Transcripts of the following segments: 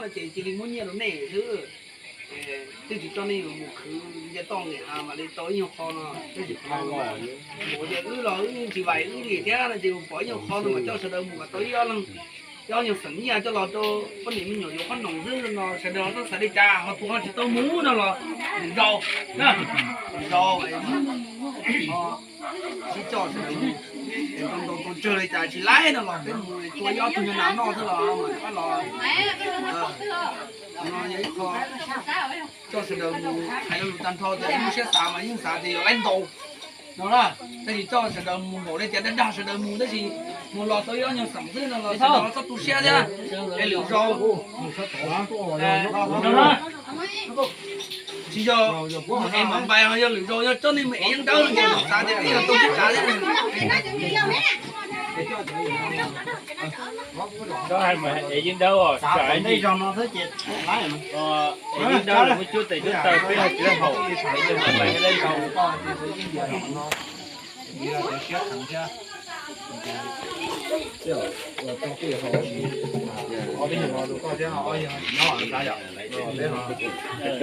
Ces cia li muab nyiaj rau nej xwb, twb tsis coj nej yuav mus khwv nce toj nqis hav mam li tau ib nyuag qho no. Tab sis qhov no ces wb los wb yeej tsis vais wb li thiab no ces pom ib nyuag qho no mas coj sawv daws mus kom tau ib ob leeg, ib ob nyuag xeem nyiaj coj los rau poj niam me nyuam yuav qhob noom xwb no. Sawv daws txhob xav li cas, ho tus ho tsis tau mus no los lwm zaus na, lwm zaus sib coj sawv daws mus. Es tau ntau tau tsawg li cas tsis laib no los peb mus tua ib ob tug nyuag nas noj xwb los mam rov qab los. Qhov no yog ib qho coj sawv daws mus hais lo lus tag nrho tias lub siab xav mas yeej xav tias yuav laib ntaus no na. Tab sis coj sawv daws mus npaum li tias dag dag sawv daws mus tab sis mus los tau ib ob nyuag xeem xwb no los sawv daws txhob tu siab thiab. Es lwm zaus tsis yog mus ev mam npais, ho yog lwm zaus yog coj nej mus ev yeeb dawb no ces xav tias peb yog tau sib tsav thiab. Ev yeeb dawb os, ev yeeb dawb los muab cuab tes cuab taw peb ho tsis haum, es cov mam npais thiaj li tau.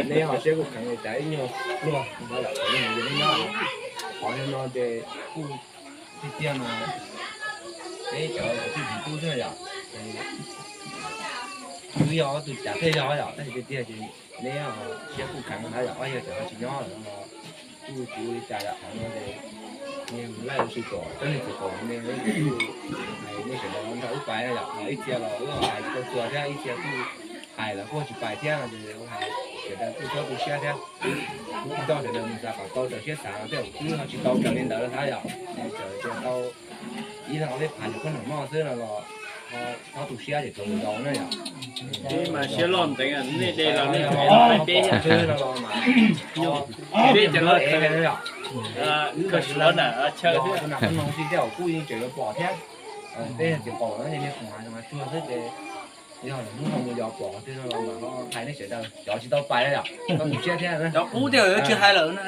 Neb ho siab kuj kheev li cas ib nyuag pluag ntawd yom, neb nyob qhov no ces kuj tiag tiag mas peb cov kwv tij txiv tub xwb yom, twb yog ob tug cav thiaj yog yom, tab sis tiag tiag ces neb siab kuj kheev ntawd yom, ob yog cov tsis nyob lawm no kuj tsis ua li cas yom, qhov no ces nej mus laij ua si kom cov neeg txawv kom nej kuj hais nej sawv daws nrog wb pais yom, ib txhia los wb hais tsis tau txhua thiab ib txhia kuj hais lawv kuj tsis pais thiab no ces hais sawv daws kuj txhob tu siab thiab. Kuj coj sawv daws mus xav kom tau raws siab xav no thiab, wb ho tsis tau raws li ntawd thiab yom, txawm tias tau ib leeg ob peb phav nyuam qhuav noj xwb no los txhob tu siab ces tau mus tau na yom. Peb mas siab loj ntev, nej de los nej peb xwb no los mas peb cov no khaws suav na chaw xwb. Kuj yeej tseem yuav pom thiab, peb txiv qaum no nej kuv mas tsuag xwb ces yog hnub no mus yos pom twg no los mas hais nej sawv daws cov tsis tau pais yom, txhob tu siab thiab. Cov qub tej yuav tsis hais lawm no.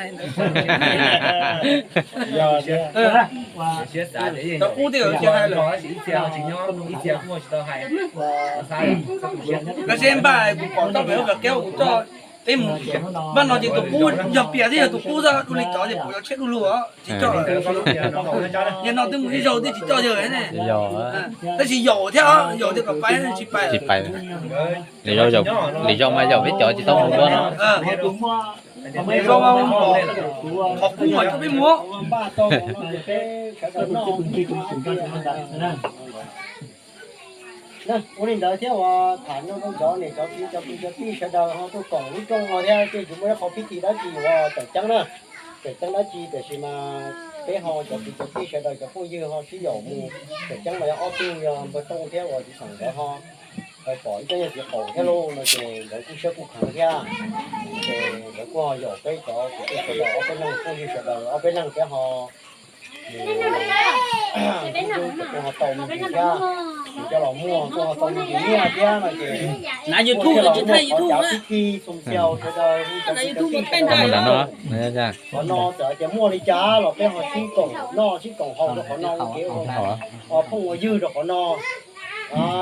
Cov qub tej yuav tsis hais lawm. Ib txhia tsis nyob, ib txhia kuj tsis tau hais. Lawv seb npaj kuv pom tau pem ub pem kev kuv coj peb mus. Npaj no ces tus qub yog piam thiab yog tus qub xwb, dua li cov ces pom yog tshiab du lug os tsis coj lawm. Yog no twb mus ib zaug twb tsis coj yawg ne. Tab sis yaum thiab, yaum thiab kom pais tsis pais. Lwm zaus mas yaum peb cov tsis tau mus dua no. Lwm zaus mas qhov qub mas coj peb mus. Ua li ntawd thiab uas tham nyob rau cov niam cov txiv cov kwv cov tij sawv daws ho tuaj koom lub rooj no thiab, ces tsis muaj ib qho pib ti dab tsi uas tawm ceeb na, tawm ceeb dab tsi, tiam sis mas peb ho cov kwv cov tij sawv daws cov phooj ywg ho sib yaum mus. Tawm ceeb mas yog ob tug yog npawg Tooj thiab uas txiv xeem nkawd ho pom ib co yog txiv qaum thiab lauj no ces nkawd kuj siab kuj kheev thiab. Ces nkawd kuj ho yaum peb cov kwv tij sawv daws ob peb leeg phooj ywg sawv daws ob peb leeg thiab ho kuj ho tau me ntsis thiab, kuj coj los muag kuj ho tau me ntsis nyiaj thiab no ces kuj thiaj los muaj qhov cav pib ti xoo xiau sawv daws cov kwv cov tij sawv daws. Qhov no txawm tias muaj li cas los peb ho sib koom noj sib koom haus rau qhov no ua kev ua phooj ua ywg rau qhov no.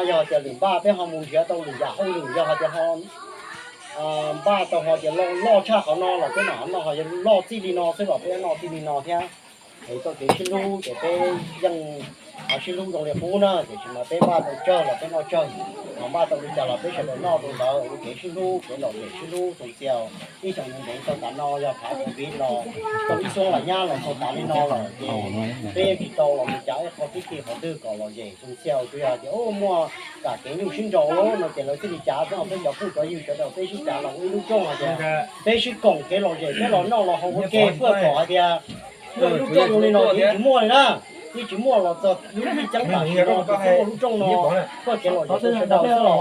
Yog tias lwm npaj peb ho mus nrhiav tau lwm yam hauj lwm, yog hais tias ho npaj tau ho tias loj tshaj qhov no los peb mam no, ho yog loj txij li no xwb los peb noj txij li no thiab. Es txoj kev sib hlub ces peb yeej sib hlub zoo li qub na, tiam sis mas peb npaj tau tsawg los peb noj tsawg, ho npaj tau li cas los peb sawv daws noj tau ntawd, ua kev sib hlub kev lom zem sib hlub xoo xiau. Ib xyoo ntev txog tav no yog thaum covid los tau ib xuab laj nyab los txog tav li no lawm ces peb yeej tsis tau los mus cav ib qho tib ti qhov twg kom lom zem xoo xiau, tsuas yog tias muaj kam kev nyuj sib nraus no ces lawv thiaj li cav xwb. Peb cov phooj cov ywg sawv daws peb sib cav los ua ib lub rooj hais tias peb sib koom kev lom zem, peb los noj los haus ua ke, phuaj kom hais tias muaj ib lub rooj zoo li no yeej tsis muaj li na. Yeej tsis muaj los txog lub caij ceeb tam sim no ces muaj lub rooj no, phuaj kev lom zem rau sawv daws xwb los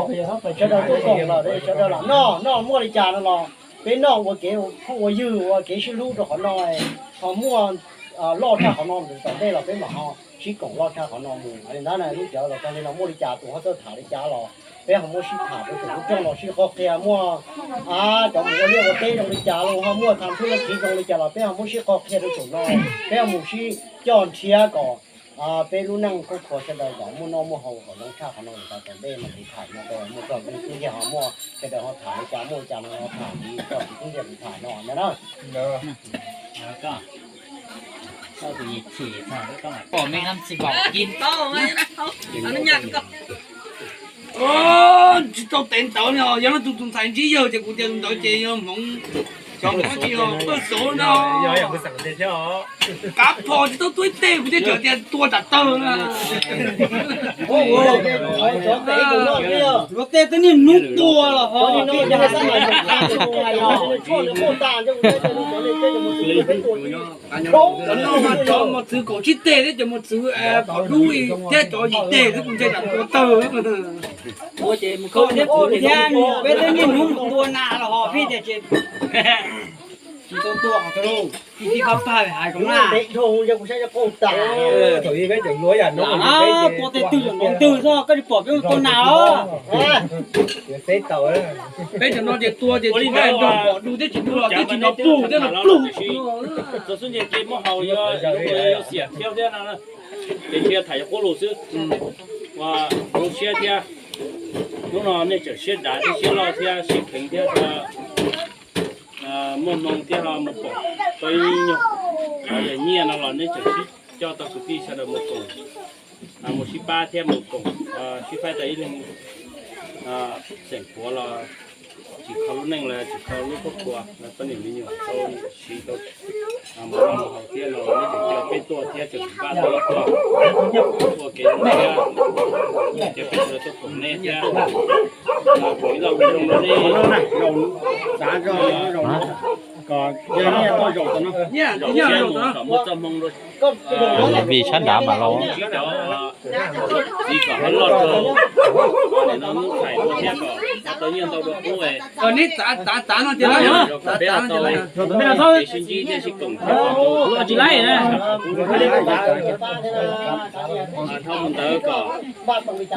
sawv daws tuaj koom lawm sawv daws lam noj, noj muaj li cas no los peb noj ua kev phooj ua ywg ua kev sib hlub rau qhov no. Ho muaj loj tshaj qhov no mus tom ntej los peb mam ho sib koom loj tshaj qhov no mus. Li ntawd na lub cawv los txog li no muaj li cas tus ho txawj tham li cas los peb ho muab sib tham rau tus lub rooj los sib qhov qhia, muaj cov mus ua liaj ua teb zoo li cas los ho muaj tham nthuj leej txiv zoo li cas los peb ho muab sib qhov qhia rau tus no. Peb ho mus sib coj nrhiav kom Peb lub neej khub khuas sawv daws kom muaj noj muaj haus kom zoo tshaj qhov no, tau tom ntej no kuv tham no muaj txoj kev kub ntxiag ho muaj sawv daws ho tham li cas muaj li cas no ho tham li txoj kev kub ntxiag kuv tham no no na. Tsis tau teev ntawv li os, yog leej twg tus ntxhais ntsib yawg ces kuv tias tus ntawd ces yog hmoov, cov hmoov ces yog pawg xauv no. Kav phom tsis tau tua ib teg kuv thiaj txawm tias tua tsam tawg na. Luag tej twb niaj hnub tua los ho. Cov no mas cov mos txwv kaum tsib teg thiab cov mos txwv kaum dub thiab cov yim teg xwb kuv ntshai tsam tua tawg. Peb twb niaj hnub mus tua nas los ho pheej tias tsis tau tua qhov twg, tib tib pab pag hav zoov na. Tua tej twg los ntawd twg xwb koj tsis pom peb mus tua nas os. Peb cov no ces tua ces tsis nrog pom du thiab tsis du los twb tsis nrog plug thiab los plug. Txog xub ntiag ces muab haus yog yuav xiam thiab thiab no, ces cia tham yuav qub lus xwb. Ua zoo siab thiab, hnub no nej tseem siab dav thiab siab loj thiab siab kheev thiab muaj hmoo thiab ho mus koom tau ib nyuag qhov yog nyiaj no los nej tseem sib coj tau kwv tij sawv daws mus koom, mus sib pab thiab mus koom, sib faib tau ib leeg xeem puav los tsis kho lub neej los tsis kho lub khuab khuas, poj niam me nyuam tau siv tau mus noj mus haus thiab los nej tseem caw peb tuaj thiab tseem npaj tau ib qho ua kev zoo thiab, ces peb sawv daws tuaj koom nej thiab, koom ib lo zoo rau nej. Kom muaj txoj hmoo rau vim sab nrad mas los txiv kom ho loj rau, no hnub thaim ua thiab kom tau nyiaj ntau dua qub. Neb txav txav no ces lawm, txav txav no ces lawm. Sib ntsib thiab sib koom thiab, tsis laib na. Dhau mus ntawd kom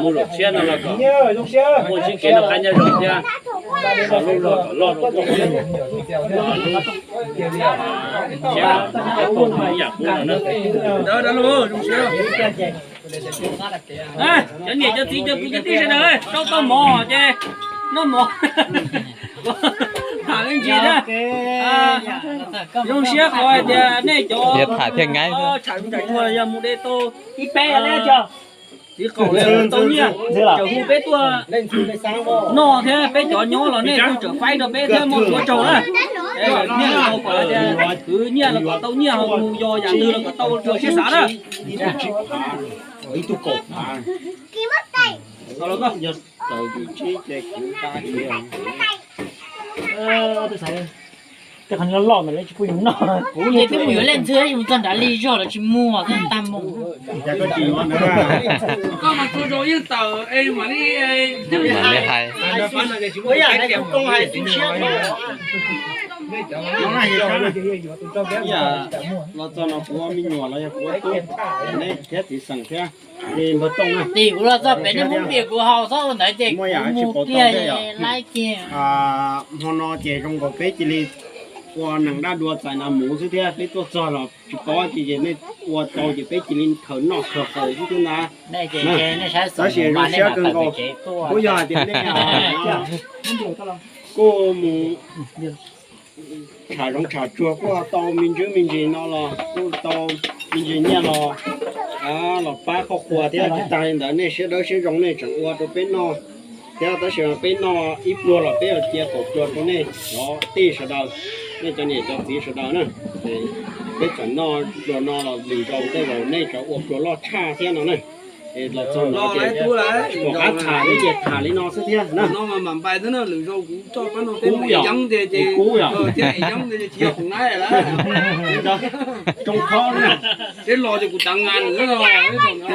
mus zaum tshiab no los kom muaj ntsib kev noj qab nyob zoo thiab, kom lub zog kom loj rau koj thiab, kom lub siab ib yam qub no na. Cov niam cov txiv cov kwv cov tij sawv daws, rau tau mov ces noj mov, tham me ntsis thiab. Zoo siab qhov hais tias nej cov tsham tsham tshua yog mus de tau ib peb txiv qaum li tau nyiaj, tseem hu peb tuaj noj thiab peb cov nyob los nej kuj tseem faib rau peb thiab muaj tsuav tsaug na. Nyiaj los kom tias khwv nyiaj los kom tau nyiaj, ho mus yos yam twg los kom tau rau siab xav na. Tej qhov loj loj ntawd lawv tsis pub yus noj. Kuv ces twb mus yuav leej ntxwg yus txog nrad li zog lawv tsis muag thiab tag mus. Koj mas txhua zaus yeej tawm es mam li, mam li hais. Los txog no kuv ua me nyuam los yog kuv ua tub, neb thiab txiv xeem thiab, npawg Tooj na. Tim kuv los txog pem nej muab npias kuv haus txhob ua ntawd ces kuv mus kiag laib kiag. Hmo no ces zoo nkaus peb cia li ua neeg dab dua txais nas mus xwb thiab, peb tuaj txog los tsis paub ces nej ua tau ces peb cia li khaws noj khaws haus xwb thiab ntag. Tab sis zoo siab kawg nkaus, kuj yog hais tias nej kuj mus tsham zoov tsham tsuag kuj tau me ntsis me ntsis no los kuj tau me ntsis nyiaj los, los pab qhov qhua thiab. Tsis tas li ntawd nej siab dawb siab zoo nej tseem ua rau peb noj thiab. Tab sis peb noj ib pluag los peb yuav cia kaum pluag rau nej cov tij sawv daws, nej cov niam cov txiv sawv daws na. Peb tseem noj pluag no los lwm zaus tej zaum nej tseem ua pluag loj tshaj thiab no na. Es los txog no ces tsis pom qab tham li ces tham li no xwb thiab na. Kub yom, kub yom. Tsoo khob na. Peb los ces kuv tav ngas lawm no.